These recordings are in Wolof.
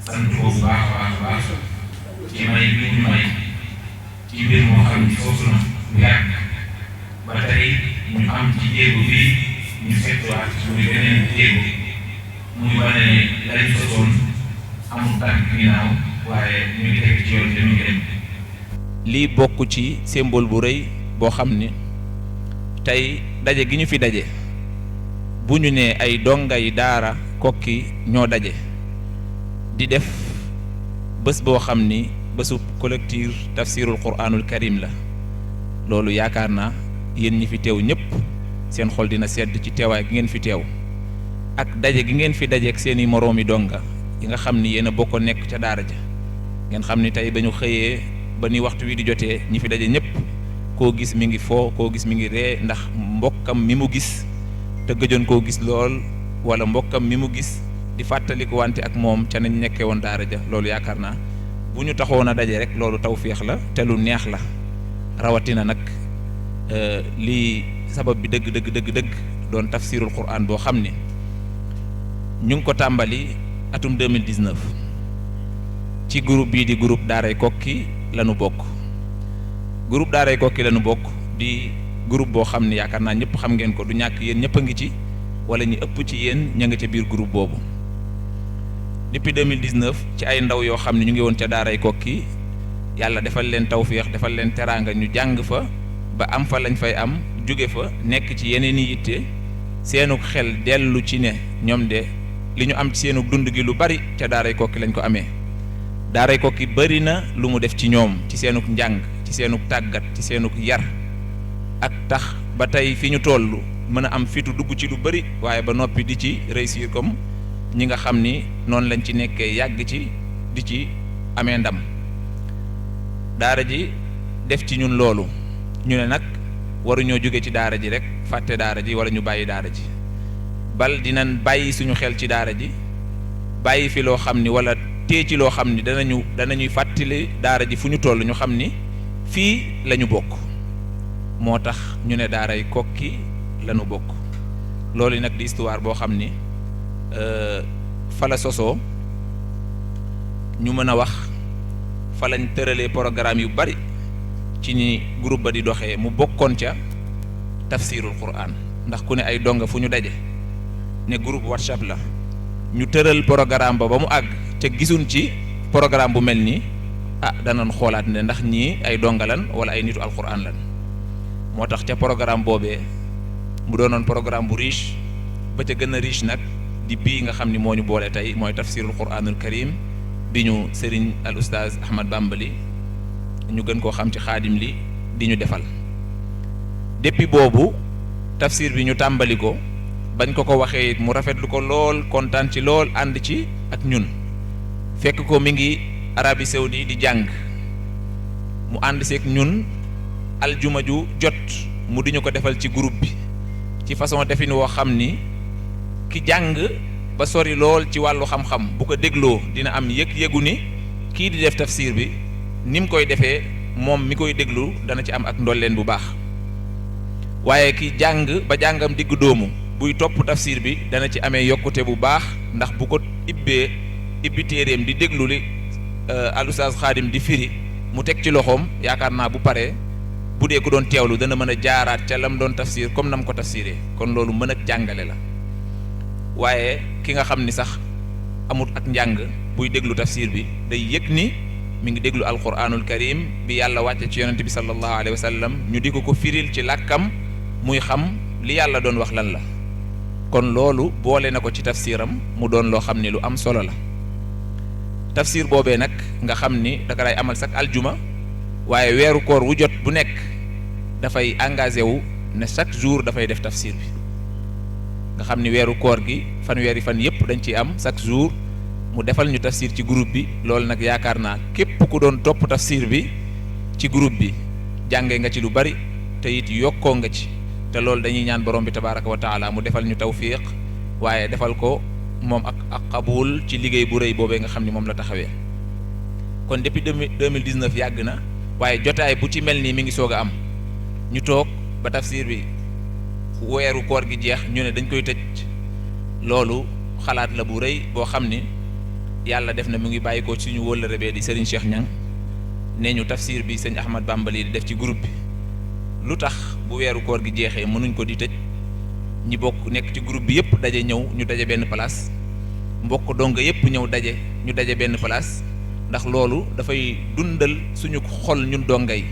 sant ko bu baax a baax a baax ci may bi ñu may ci mbir moo xam ne soosu na bu yàgg ba tey ñu am ci jéego bii ñu fekkuwaat muy beneen jéego muy wane ne lañ sosoon amul tànk ginnaaw waaye ñu ngi teg ci yoon te ñu ngi dem. lii bokk ci symbole bu rëy boo xam ni tey daje gi ñu fi daje bu ñu ne ay dongay daara Koki ñoo daje di def bés boo xam ni bésub collectif tafsirul quranul karim la loolu yaakaar naa yéen ñi fi teew ñëpp seen xol dina sedd ci teewaay gi ngeen fi teew ak daje gi ngeen fi daje ak seeni moroomi donga yi nga xam ni yéen a bokk nekk ca daara ja ngeen xam ni tey ba ñu xëyee ba ni waxtu wi di jotee ñi fi daje ñëpp koo gis mi ngi foo koo gis mi ngi ree ndax mbokkam mi mu gis te gëjoon koo gis lool wala mbokkam mi mu gis di fàttaliku wante ak moom ca nañ nekkee woon daara ja loolu yaakaar naa bu ñu taxoon a daje rek loolu tawféex la te lu neex la rawatina nag lii sabab bi dëgg doon tafsirul quran boo xam ni ñu ngi ko tàmbali atum 2019 ci groupe bii di groupe daaray Koki lañu bokk groupe daaray Koki lañu bokk di groupe boo xam ni yaakaar naa ñëpp xam ngeen ko du ñàkk yéen ñëpp a ngi ci wala ñu ëpp ci yéen ña nga ca biir groupe boobu depuis 2019 ci ay ndaw yoo xam ne ñu ngi woon ca daaray Koki yàlla defal leen tawféex defal leen teraanga ñu jàng fa ba am fa lañ fay am jóge fa nekk ci yeneen i yitte seenug xel dellu ci ne ñoom de li ñu am ci seenug dund gi lu bari ca daaray Koki lañ ko amee daaray Koki bari na lu mu def ci ñoom ci seenug njàng ci seenug tàggat ci seenug yar ak tax ba tey fi ñu toll mën a am fitu dugg ci lu bari waaye ba noppi di ci réussir comme ñi nga xam ni noonu lañ ci nekkee yàgg ci di ci amee ndam daara ji def ci ñun loolu ñu ne nag waruñoo jóge ci daara ji rek fàtte daara ji wala ñu bàyyi daara ji bal dinañ bàyyi suñu xel ci daara ji bàyyi fi loo xam ni wala tée ci loo xam ni danañuy fàttali daara ji fu ñu toll ñu xam ni fii la ñu bokk moo tax ñu ne daaray Koki lañu bokk loolu nag di histoire boo xam ni fa la sosoo ñu mën a wax fa lañ tëralee programme yu bari ci ni groupe ba di doxee mu bokkoon ca tafsirul quran ndax ku ne ay donga fu ñu daje ne groupe WhatsApp la ñu tëral programme ba mu àgg ca gisuñ ci programme bu mel nii danañ xoolaat ne ndax ñii ay donga lan wala ay nitu alquran lan moo tax ca programme boobee mu doonoon programme bu riche ba ca gën a riche nag di bii nga xam ni moo ñu boole tey mooy tafsirul quranul karim bi ñu sëriñ al oustaz Ahmad Bambali ñu gën koo xam ci xaadim li di ñu defal depuis boobu tafsir bi ñu tàmbali ko bañ ko waxee it mu rafetlu ko lool kontaan ci lool ànd ci ak ñun fekk ko mi ngi Arabie Saoudi di jàng mu ànd seeg ñun aljuma ju jot mu di ñu ko defal ci groupe bi ci façon defin woo xam ni ki jàng ba sori lool ci wàllu xam-xam bu ko dégloo dina am yëg-yëgu ni kii di def tafsir bi ni mu koy defee moom mi koy déglu dana ci am ak ndolleen bu baax waaye ki jàng ba jàngam diggu doomu buy topp tafsir bi dana ci amee yokkute bu baax ndax bu ko ibbi téeréem di déglu li al oustaz Xaadim di firi mu teg ci loxoom yaakaar naa bu paree bu dee ko doon teewlu dana mën a jaaraat ca lam doon tafsir comme nam ko tafsiree kon loolu mën ak jàngale la waaye ki nga xam ni sax amut ak njàng buy déglu tafsir bi day yëg ni mi ngi déglu alquranul karim bi yàlla wàcce ci yonente bi sallallahu alayhi wa sallam ñu di ko firil ci làkkam muy xam li yàlla doon wax lan la kon loolu boole na ko ci tafsiram mu doon loo xam ni lu am solo la tafsir boobee nag nga xam ni daka lay amal sax aljuma waaye weeru koor wu jot bu nekk dafay engagé wu ne chaque jour dafay def tafsir bi nga xam ni weeru koor gi fanweeri fan yépp dañ ciy am chaque jour mu defal ñu tafsir ci groupe bi loolu nag yaakaar naa képp ku doon topp tafsir bi ci groupe bi jànge nga ci lu bari te it yokkoo nga ci te loolu dañuy ñaan borom bi tabaraka wa taala mu defal ñu tawfiq waaye defal ko moom ak qabul ci liggéey bu rëy boobee nga xam ni moom la taxawee kon depuis 2019 yàgg na waaye jotaay bu ci mel nii mi ngi soog a am ñu toog ba tafsir bi weeru koor gi jeex ñu ne dañ koy tëj loolu xalaat la bu rëy boo xam ni yàlla def na mu ngi bàyyi ko ci suñu wóllëre bee di Serigne Cheikh Niang nee ñu tafsir bi sëñ Ahmad Bambali di def ci groupe bi lu tax bu weeru koor gi jeexee mënuñ ko di tëj ñi bokk nekk ci groupe bi yëpp daje ñëw ñu daje benn place mbokk donga yëpp ñëw daje ñu daje benn place ndax loolu dafay dundal suñu xol ñun donga yi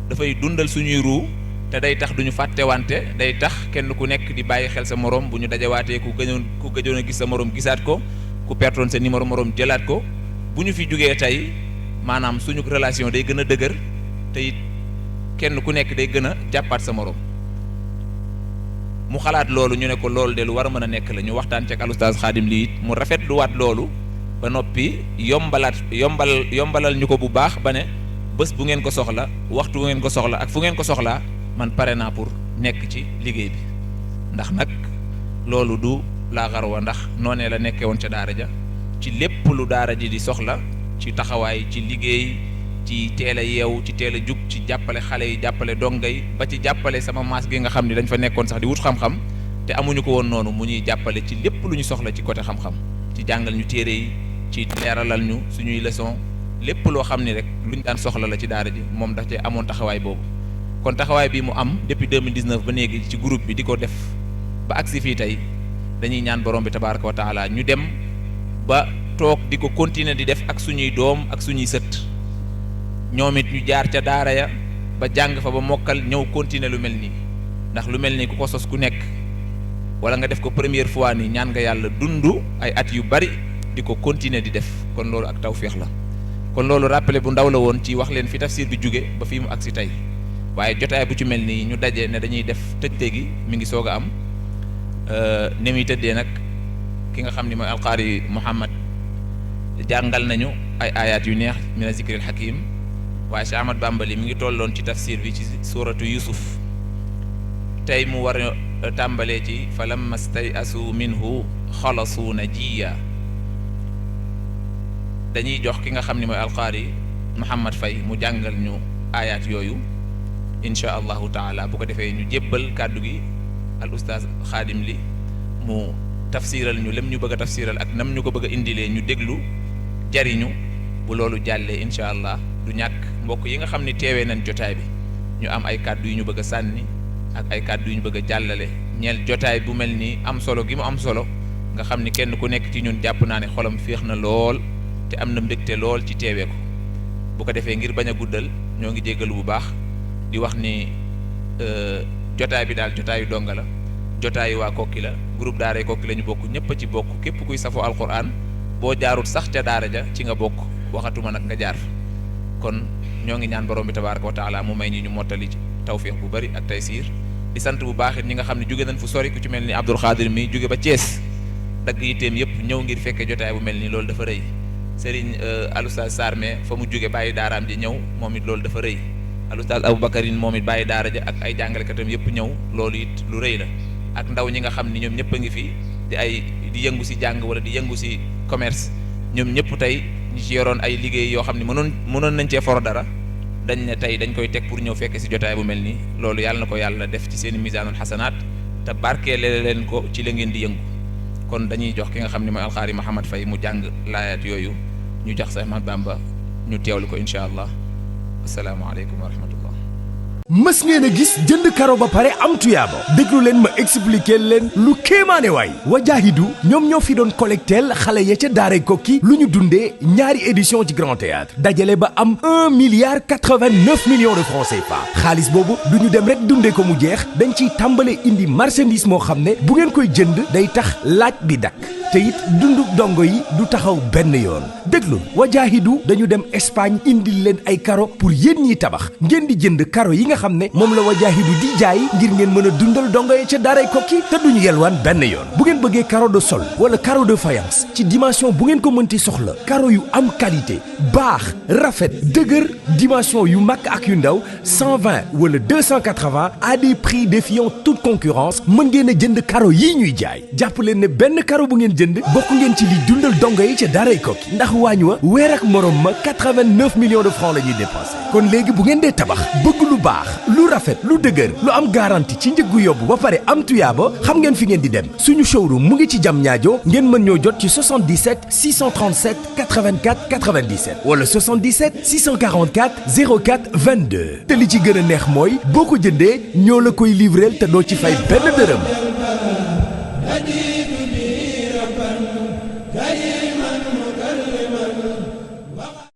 dafay dundal suñuy ruu te day tax duñu fàtte wante day tax kenn ku nekk di bàyyi xel sa morom bu ñu dajawaatee ku gëjoon a gis sa morom gisaat ko ku pertoon sa numéro morom jëlaat ko bu ñu fi jógee tey maanaam suñu relation day gën a dëgër te it kenn ku nekk day gën a jàppaat sa morom mu xalaat loolu ñu ne ko loolu de lu war a mën a nekk la ñu waxtaan ci ak al Oustaz Khadim lii it mu rafetluwaat loolu ba noppi yombalal ñu ko bu baax ba ne bés bu ngeen ko soxla waxtu bu ngeen ko soxla ak fu ngeen ko soxlaa man pare naa pour nekk ci liggéey bi ndax nag loolu du laa xarwa ndax noonee la nekkee woon ca daara ja ci lépp lu daara ji di soxla ci taxawaay ci liggéey ci teel a yeewu ci teel a jug ci jàppale xale yi jàppale donga yi ba ci jàppale sama maas gi nga xam ni dañ fa nekkoon sax di wut xam-xam te amuñu ko woon noonu mu ñuy jàppale ci lépp lu ñu soxla ci côté xam-xam ci jàngal ñu téere yi ci leeralal ñu suñuy leçon lépp loo xam ni rek luñ daan soxla la ci daara ji moom daf cee amoon taxawaay boobu kon taxawaay bi mu am depuis 2019 ba léegi ci groupe bi di ko def ba agsi fii tey dañuy ñaan borom bi tabaaraka wa taala ñu dem ba toog di ko continuer di def ak suñuy doom ak suñuy sët ñoom it ñu jaar ca daara ya ba jàng fa ba mokkal ñëw continuer lu mel nii ndax lu mel nii ku ko sos ku nekk wala nga def ko première fois nii ñaan nga yàlla dund ay at yu bari di ko continuer di def kon loolu ak tawféex la kon loolu rappelé bu ndaw la woon ci wax leen fi tafsir bi jóge ba fii mu agsi tey waaye jotaay bu ci mel nii ñu daje ne dañuy def tëjte gi mi ngi soog a am ni muy tëddee nag ki nga xam ni mooy alqaari Muhammad jàngal nañu ay ayaat yu neex mina zikril hakim waaye Cheikh Ahmad Bambali mi ngi tolloon ci tafsir bi ci suuratu Yusuf tey mu war a tàmbalee ci falamma stay'asu minhu xalasu najiya dañuy jox ki nga xam ni mooy alqaari Muhammad Faye mu jàngal ñu ayaat yooyu insha allahu taala bu ko defee ñu jébbal kàddu gi al Oustaz Khadim li mu tafsiral ñu lem ñu bëgg a tafsiral ak nam ñu ko bëgg a indilee ñu déglu jariñu bu loolu jàllee incha allah du ñàkk mbokk yi nga xam ni teewee nañ jotaay bi ñu am ay kàddu yu ñu bëgg a sànni ak ay kàddu yu ñu bëgg a jàllale ñeel jotaay bu mel ni am solo gi mu am solo nga xam ni kenn ku nekk ci ñun jàpp naa ne xolam féex na lool te am na mbégte lool ci teewee ko bu ko defee ngir bañ a guddal ñoo ngi jéggalu bu baax di wax ni jotaay bi daal jotaayu donga la jotaayu waa kokki la groupe daara kokki la ñu bokk ñëpp a ci bokk képp kuy safoo alquran boo jaarut sax ca daara ja ci nga bokk waxatuma nag nga jaar kon ñoo ngi ñaan borom bi tabaaraka wa taala mu may ñi ñu mottali ci tawfiix bu bari ak taysiir di sant bu baax it ñi nga xam ne jóge nañ fu sori ku ci mel ni Abdul Xaadir mi jóge ba Thiès dagg yitteem yëpp ñëw ngir fekke jotaay bu mel ni loolu dafa rëy Serigne Aloustaaz Sarme fa mu jóge bàyyi daaraam ji ñëw moom it loolu dafa rëy Aloustaaz Aboubacarine moom it bàyyi daara ja ak ay jàngalekatam yëpp ñëw loolu it lu rëy la ak ndaw ñi nga xam ni ñoom ñëpp a ngi fi di yëngu si jàng wala di yëngu si commerce ñoom ñëpp tey ñi ci yoroon ay liggéey yoo xam ne mënoon nañ cee foro dara dañ ne tey dañ koy teg pour ñëw fekke si jotaay bu mel nii loolu yàlla na ko yàlla def ci seen misaanul xasanaat te barkeele leen ko ci la ngeen di yëngu kon dañuy jox ki nga xam ne mooy alxaari Muhammad Faye mu jàng laayaat yooyu ñu jox Seex Ahmad Bamba ñu teewlu ko incha allah asalaamaaleykum wa rahmatullah. mës ngeen a gis jënd karo ba pare am tuyaaba déglu leen ma expliquer leen lu kéemaane waay Wajaahidu ñoom ñoo fi doon collecteel xale ya ca daaray Kokki lu ñu dundee ñaari édition ci Grand Théâtre dajale ba am 1 milliard 89 millions de francs CFA xaalis boobu du ñu dem rek dundee ko mu jeex dañ ciy tàmbale indi marchandise moo xam ne bu ngeen koy jënd day tax laaj bi dakk te it dundu dongo yi du taxaw benn yoon déglul Wajaahidu dañu dem Espagne indil leen ay karo pour yéen ñiy tabax ngeen di jënd karo yi nga xam ne moom la Wajaahidu di jaay ngir ngeen mën a dundal dongo yi ca daaray Kokki te duñu yelwaan benn yoon bu ngeen bëggee karo de sol wala karo de faïence ci dimension bu ngeen ko mënti soxla karo yu am qualité baax rafet dëgër dimension yu mag ak yu ndaw 120 wala 280 à des prix défiant toute concurrence mën ngeen a jënd karo yii ñuy jaay jàpp leen ne benn karo bu ngeen jënd bokk ngeen ci li dundal dongo yi ca daaray Koki ndax waañ wa weer ak morom ma 89 millions de francs la ñuy dépensé kon léegi bu ngeen dee tabax bëgg lu baax lu rafet lu dëgër lu am garantie ci njëggu yóbbu ba pare am tuyaaba xam ngeen fi ngeen di dem suñu showroom mu ngi ci Diamniadio ngeen mën ñoo jot ci 77 637 84 97 wala 77 644 04 22 te li ci gën a neex mooy boo ko jëndee ñoo la koy livreel te doo ci fay benn dërëm.